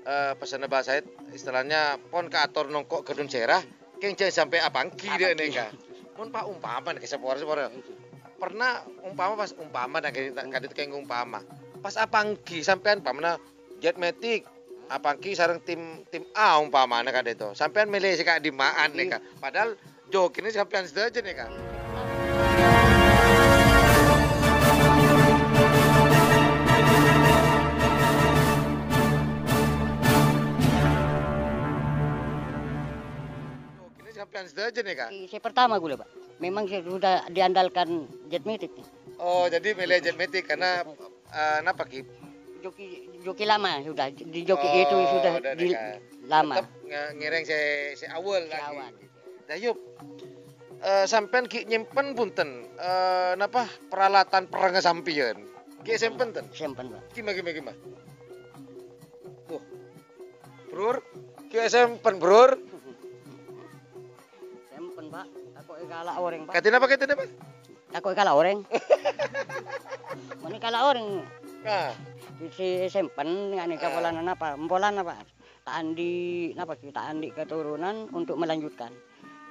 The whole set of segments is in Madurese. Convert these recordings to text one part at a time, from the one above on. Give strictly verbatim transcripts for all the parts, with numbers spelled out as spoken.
Eh, pesenna Mbah Said, istilahnya pon kaator nongko' ghâdhun sèra, kèng jhâ' sampè' apangghi dhâ' Apangghi. nèka. Mon pa-, umpama nèka sapora-sapora. Pernah umpama pas umpama nèka, ka'dinto kèng umpama. Pas apangghi sampèyan umpamana Jet Matic, apangghi sareng tim, tim A umpamana ka'dinto. Sampèyan mèlè sè ka'dimma'an Iya. nèka. Padahal Jokina sampèyan sadhâjâ nèka. Jokina sampèyan sadhâjâ nèka. Sè pertama ghulâ, Pak. Memang sè sudah diandalkan Jet Matic. Oh, jadi milih Jet Matic karena, eh, napa, Ki? Joki, joki lama sudah, di joki Oh, itu sudah udah di, nèka. lama. Tetep nge-, ngèrèng sè, sè awal Sè lagi. awal. Dayup, eh, sampèyan ghi' nyèmpen bhunten, eh, napa, peralatan perrèngnga sampèyan? Ghi' sèmpen ten? Sèmpen, Pak. Gimana, gimana, gimana? Wah, Brur, ghi' sèmpen, Brur. Sèmpen, Pak. Tako' èkala' orèng, Pak. Kati napa, kati napa? Tako' èkala' orèng. Mènè kala' orèng. Nah. Sè sèmpen, ngene Ah. polana napa? Polana, Pak. Ta' andi', napa sih, ta' andi' keturunan untuk melanjutkan.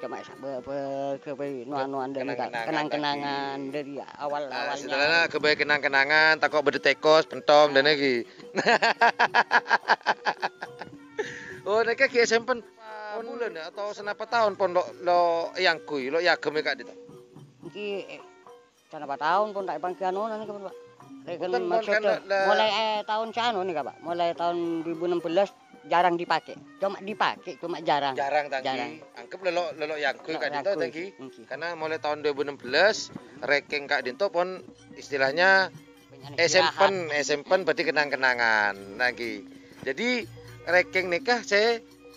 Cuma sa-, be-, be-, ghâbây no-, anu-, anu, Kenang-kenangan kenang-kenangan lagi. dari awal-awalnya. Ah, setelahnya ghâbây kenang-kenangan, tako' bâdâ tèkos, pentong, dan lagi. Oh, nèka ghi' sèmpen. Pon bulan ya, atau senapa taon pon lo, lo èangghuy, lo èaghemè ka'dinto? Ngghi, eh, Sanapa taon pon ta' èpangghi anona nèka, Pak. Rèken Mboten, pon maksud kan la, la mulai, eh, taon sè anu nèka, Pak. Mulai taon dua ribu enam belas jarang dipakai. Cuma dipakai, cuma jarang. Jarang, tanggi. Jarang. Anggep lolo, lolo èangghuy Lolo ka'dinto, èangghuy, tanggi. Ngghi. Karena mulai taon dua ribu enam belas, rèkèng ka'dinto pon istilahnya Banyak èsèmpen, istirahat. èsèmpen bâdhi kenang-kenangan, tanggi. Jadi, rèkèng nèka sè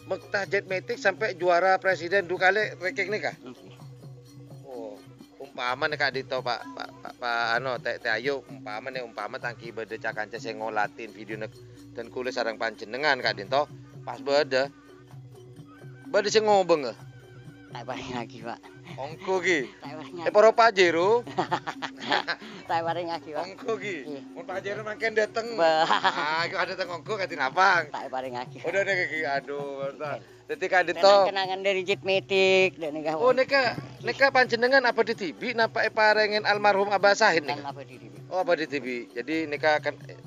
Mekta Jet Matic sampè' juara presiden du kalè rèkèng nèka? Ngghi. Oh, umpamana ka'dinto, Pak, Pak, Pak, Pak, ano, Tè, Tè Ayub, umpamana, umpama tanggi bâdâ ca-kanca sè ngolatin video nèk-, dan kulâ sareng panjhennengngan ka'dinto, pas bâdâ. Bâdâ sè ngobângngâ. Ta' èparèngngaghi, Pak. Ongghu ghi. Ta' èparèngngaghi. Eh, poro Pajero. Ta' èparèngngaghi, Pak. Ongghu ghi. Iya. Mon Pajero mangkèn dâteng. Bah. Ah, kok dâteng ongghu kadi napa? Ta' èparèngngaghi. Udah deh ghi. Aduh, ta-, Dadi ka'dinto. Kenang-kenangan dari Jet Matic, dan nèka. Oh, nèka, nèka panjhennengngan abâdhi dhibi' napa èparèngè almarhum Abah Sahid nèka? Kan abâdhi dhibi'. Oh, abâdhi dhibi'. Jadi nèka kan, eh,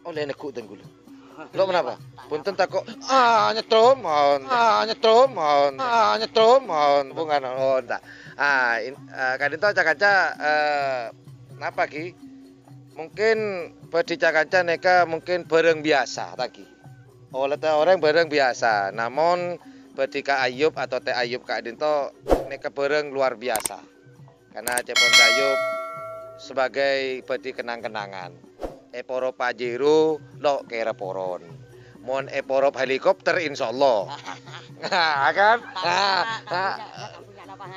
ollè neggu' tèngghu. Lo menapa? Punten tako'. Ah, nyetrum, maon. Ah, nyetrum, maon. Ah, nyetrum, maon. Bungan, oh, entar. Ah, in-, eh, ka'dinto ca-kanca, eh, napa, Ki? Mungkin bâdhi ca-kanca nèka mungkin bârâng biyasa, ta, Ki? Oleh tè orèng bârâng biyasa, namon bâdhi Ka Ayub atau Tè Ayub ka'dinto nèka bârâng luar biasa. Karena ca'èpon Tè Ayub sebagai bâdhi kenang-kenangan. È poro Pajero, lo' kèra poron. Mon è poro helikopter, insyaallah. Nah, kan? Nah, nah.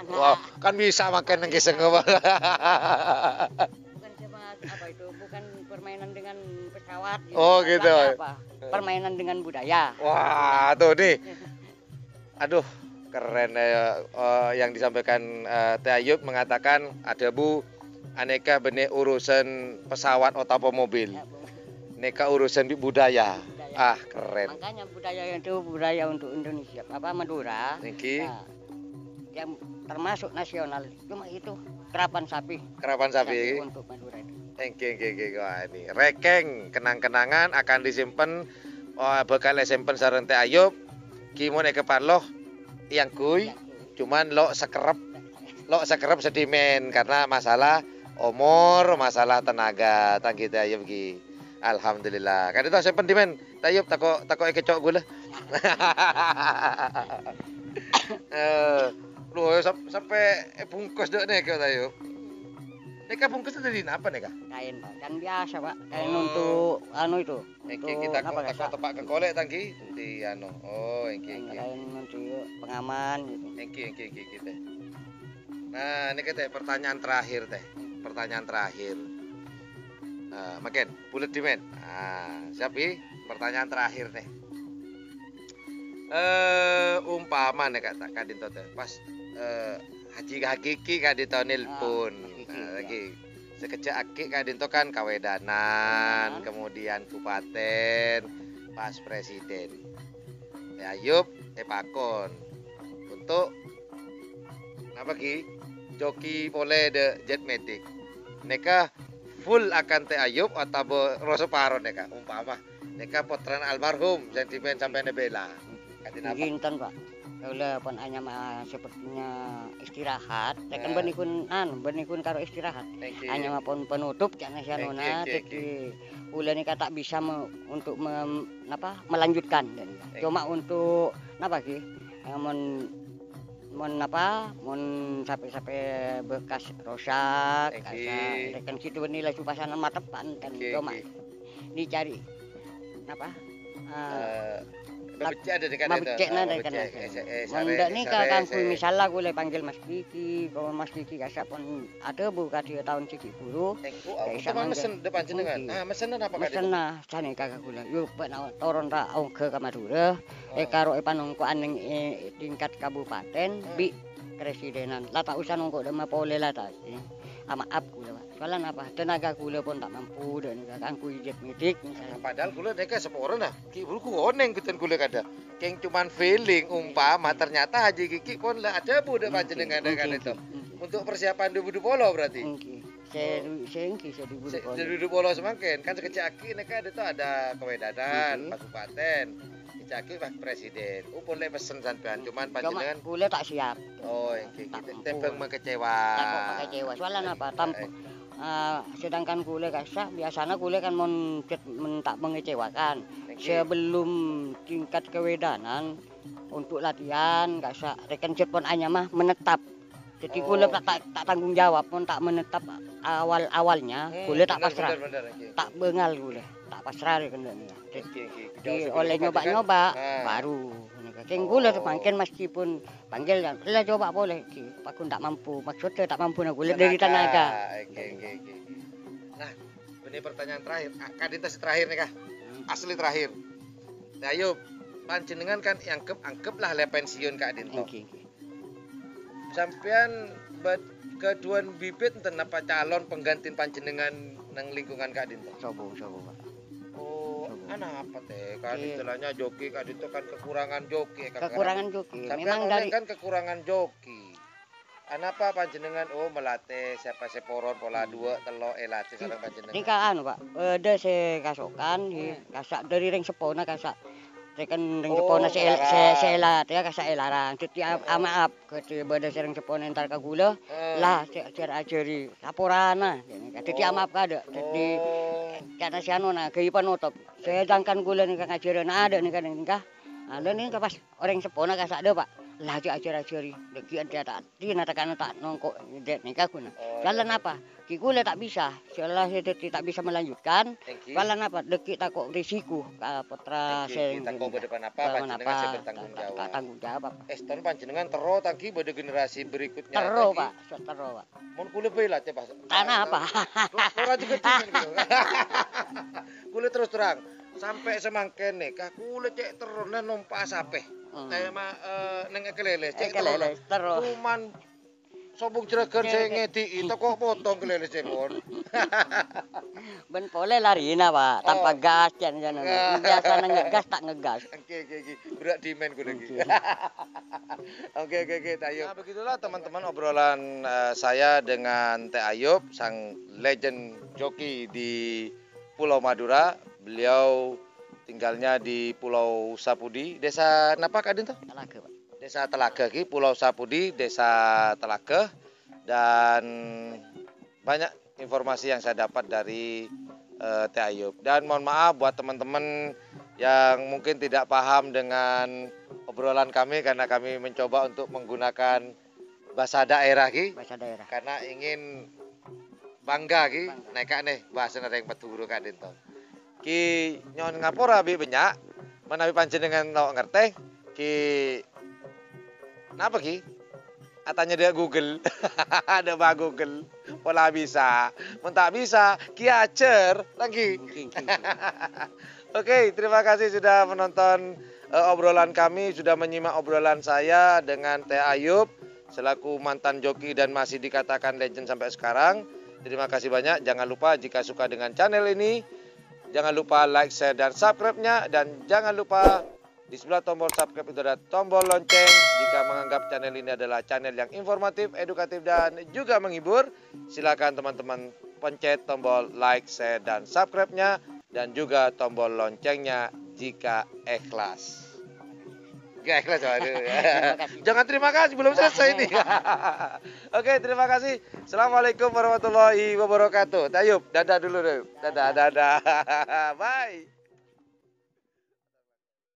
Wah, kan bisa makan nang kiseng apa? Bukan cuma apa itu, bukan permainan dengan pesawat gitu. Oh, gitu. Bukan apa, permainan dengan budaya. Wah, tuh nih. Aduh, keren, eh, eh, yang disampaikan, eh, Tè Ayub mengatakan ada bu aneka benih urusan pesawat otawa mobil. Ya, Bu. Neka urusan bi-, budaya. Budaya. Ah, keren. Makanya budaya itu budaya untuk Indonesia, apa, Madura. Niki. Nah, yang termasuk nasional cuma itu kerapan sapi. Kerapan sapi. Sapi untuk Madura itu. Engghi, engghi, engghi. Wah, ini rèkèng kenang-kenangan akan disimpan, wah, bakal èsimpen sareng Tè Ayub. Ki mon èkaparlo èangghuy, cuman lo' sakerrep, lo' sakerrep sè dhimèn karena masalah omor, masalah tenaga, tanggi Tè Ayub ghi. Alhamdulillah. Ka'dinto simpen dhimèn, Tè Ayub tako', tako' èkèco' ghulâ. Eh, lho, sam-, sampè' èbungkus dâ' nèka, Tè Ayub. Nèka bungkusnya dari napa nèka? Kain, Pak. Kan biasa, Pak. Kain Oh. untuk anu itu. Ngghi, untuk kita napa, kok Kak? Tako' tepa' ka kolè' tanggi di anu. Oh, ngghi, ngghi. Lain untuk pengaman gitu. Ngghi, ngghi, ngghi, ngghi, Tè. Nah, nèka, Tè, pertanyaan terakhir, Tè. Pertanyaan terakhir. Nah, makin bulat di men. Nah, siap, Bi? Pertanyaan terakhir, Tè. Eh, umpama nèka, Kak, ka'dinto, Tè. Pas, eh, Haji Hakiki ka'dinto nelpon. Ah, Hakiki, Nah, ya. lagi. Sakejjhâ' aghi' ka'dinto kan kawedanan, Kawedanan. kemudian kabupaten. Pas Presiden. Tè Ayub èpakon. Untuk napa, Ki? Joki polè dâ' Jet Matic. Nèka full akan Tè Ayub otabâ ro-, saparo nèka, umpama. Nèka pottrana almarhum sè dhimèn sampèyan èbhilâ. Kadhi napa? Ngghi, enten, Pak. Kaulâ pon anyama sepertinya istirahat. Rèken bânnèkon, anu, bânnèkon karo istirahat. Èngghi. Anyama pon penutup, ca'na si anuna, èngghi, èngghi, èngghi. Dhâddhi kaulâ nèka ta' bisa me-, untuk mem-, napa, melanjutkan, dan cuma untuk, napa, Ki? Eh, mon, mon, napa, mon sapè-sapè bekas rosak, èngghi, kasa-, rèken situ nilai supasanan mateppan, kan, èngghi, cuma èngghi. Dicari, napa, eh, eh, mabecce' dâ' rèkan, mabecce'na dâ' rèkan. Mabecce', eh, eh, mon sarè, dâ' nèka sarè, kaangghuy sarè. Misalla kaulâ èpanggil Mas Kiki, ko Mas Kiki kasa' pon adhâbu kadhi taon sè ghi' buru. Eh, ku, ya, aku isa cuma mangga. Mesen dâ' panjhennengan. Ngghi. Ah, mesenna napa kadhi? Mesenna sanèka ka kaulâ. Yo, bâ'na toron ta' ongghâ ka Madhurâ. Eh, oh. Karo èpanongko'an neng, eh, tingkat kabupaten, hmm, bi' presidenan. La ta' osa nongko' dâ' emma polè la ta'. Eh, amaap kaulâ, Pak. Soalnya napa? Tenaga kaulâ pon ta' mampu dâ' nèka kaangghuy Jet Matic, misalnya. Padahal kaulâ nèka saporana. Ghi' buru ku onèng ghâdhân kaulâ kadâ. Kèng cuman feeling, umpama ternyata Haji Kiki pon la adhâbu dâ' panjhennengan, èngghi, kan, èngghi, itu. Èngghi. Untuk persiapan dua ribu dua puluh berarti? Èngghi. Sè, oh, du-, sè èngghi, sè du-, se-, du-, du-, polo samangkèn. Kan sakejjhâ' aghi' nèka adinto ada kawèdanan, èngghi, kabupaten. Sakejjhâ' aghi' pas presiden. Oh, polè pesen sampèyan, cuman cuma panjhennengan kaulâ ta' siap. Oh, èngghi, ta' èngghi. Mampu. Tèmbhâng mengkecewa. Tako' mengkecewa. Soalnya napa? Tam-, eh, eh, sedangkan kaulâ kasa', biasana kaulâ kan mon cet-, men ta' mengecewakan. Èngghi. Sebelum tingkat kawèdanan, untuk latihan, kasa' rèken jet pon anyama menetap. Jadi, oh, kaulâ ta', ta', ta' tanggung jawab, mon ta' menetap awal-awalnya, hmm, kaulâ ta' pasra. Bener, bener, bener, èngghi. Ta' bângal kaulâ, ta' pasra rèken. Èngghi, èngghi. Jadi, ollè nyoba-nyoba, ah, baru. Kèng kaulâ, oh, samangkèn meskipun panggil, la coba polè, èngghi, pagghun ta' mampu. Maksudnya ta' mampu, nah, kaulâ dari tenaga. Èngghi, èngghi, èngghi. Nah, ini pertanyaan terakhir. Ah, kadinto sè terakhir nèka. Hmm. Asli terakhir. Nah, ayo, panjhennengan kan èangghep, anggeplah la pensiun kadinto. Èngghi, èngghi. Sampèyan bâ-, ghâdhuwân bibit enten napa calon pengganti panjhennengan neng lingkungan kadinto? Sobung, sobung, Pak. Oh, sobung. Anapa tè? Kan, iya, istilahnya joki kadinto kan kekurangan joki, Kakak. Kekurangan joki. Sampèyan memang onèng dari kan kekurangan joki. Anapa panjhennengan, oh, melatih siapa sè poron pola, hmm, dua, telo, èlatih sareng panjhennengan? Nèka anu, Pak, eh, dâ' sè kasokan, hmm, kasa' dari rèng seppona kasa'. Rèken rèng, oh, seppona sè èl-, sè, larang, sè èlatih kasa' èlarang. Dhâddhi a-, heeh, amaap, kadhi bâdâ sè rèng seppona entar ka kaulâ, heeh, la, sè, sè ajhâri laporana. Dhâddhi, oh, amaap kadâ'. Dhâddhi, oh, karna sè anuna, ghâbây panutup. Sedangkan kaulâ nèka ngajhârâna adâ' nèka, nèka. Adâ' nèka pas orèng seppona kasa' dâpa'. La, jhâ' ajhâr-ajhâri. Dhâggi'ân dhâ-, ta-, dina tekan ta' nongko' dâ' nèka ghuna. Oh, iya. Soalna napa? Ghi' kaulâ ta' bisa. Soalna sè dhâddhi ta' bisa melanjutkan. Èngghi. Soalna napa? Dhâggi' tako' risiko ka pottra, èngghi, sè èngghi, tako' bâdâ ponapa, panjhennengan sè bertanggung jawab. Ta-, ta-, tanggung jawab. Èston panjhennengan terro, ta' ghi' bâdâ generasi berikutnya, terro, ta' ghi'? Pak. Terro, Pak. Mon kaulâ bhâi la, cè', Pak. Karena apa? Lo-, lora jhughâ dhimen, gitu. Kaulâ terus terang, sampè' samangkèn nèka, kaulâ cè' terrona nompa' sapè. Hmm. Kayak ma-, eh, neng Kalèlès, cè' terrona. Kalèlès, terro. Cuman sobung jhurâghân sè ngèdhi'i, tako' potong Kalèlès, cè', pon. Bân polè larina, Pak, tanpa gas, cè', jhâ'. Biasana ngegas, ta' ngegas. Oke, oke, oke. Bhârâ' dhimen kaulâ, ghi. Oke. Oke, oke, oke, Tè Ayub. Nah, begitulah, teman-teman, obrolan, eh, saya dengan Tè Ayub, sang legend joki di Pulau Madura. Beliau tinggalnya di Pulau Sapudi. Desa napa, kadinto? Telaga, Pak. Desa Telaga, ghi, Pulau Sapudi, Desa Telaga. Dan banyak informasi yang saya dapat dari, eh, Tè Ayub. Dan mohon maaf buat teman-teman yang mungkin tidak paham dengan obrolan kami, karena kami mencoba untuk menggunakan bahasa daerah, ghi. Bahasa daerah. Karena ingin bangga, ghi, bangga, nèka nè bahasana rèng Madhurâ kadinto. Ghi nyo'on ngapora bi' bânnya', manabi panjhennengan ta' ngartè, ghi napa, ghi? Atanya dâ' Google. Dâ' Pak Google. Pola bisa. Mon ta' bisa, ghi ajhâr, ta' ghi? Oke, oke, oke. Oke, terima kasih sudah menonton, eh, obrolan kami, sudah menyimak obrolan saya dengan Tè Ayub selaku mantan joki dan masih dikatakan legend sampai sekarang. Terima kasih banyak. Jangan lupa jika suka dengan channel ini, Jangan lupa like, share, dan subscribe-nya. Dan jangan lupa di sebelah tombol subscribe itu ada tombol lonceng. Jika menganggap channel ini adalah channel yang informatif, edukatif, dan juga menghibur, silakan teman-teman pencet tombol like, share, dan subscribe-nya. Dan juga tombol loncengnya jika ikhlas. Gak ikhlas, waduh. Terima kasih. Jangan terima kasih, belum selesai ini. Oke, terima kasih. Assalamualaikum warahmatullahi wabarakatuh. Tayub, dadah dulu, Tayub. Dadah, dadah. Bye.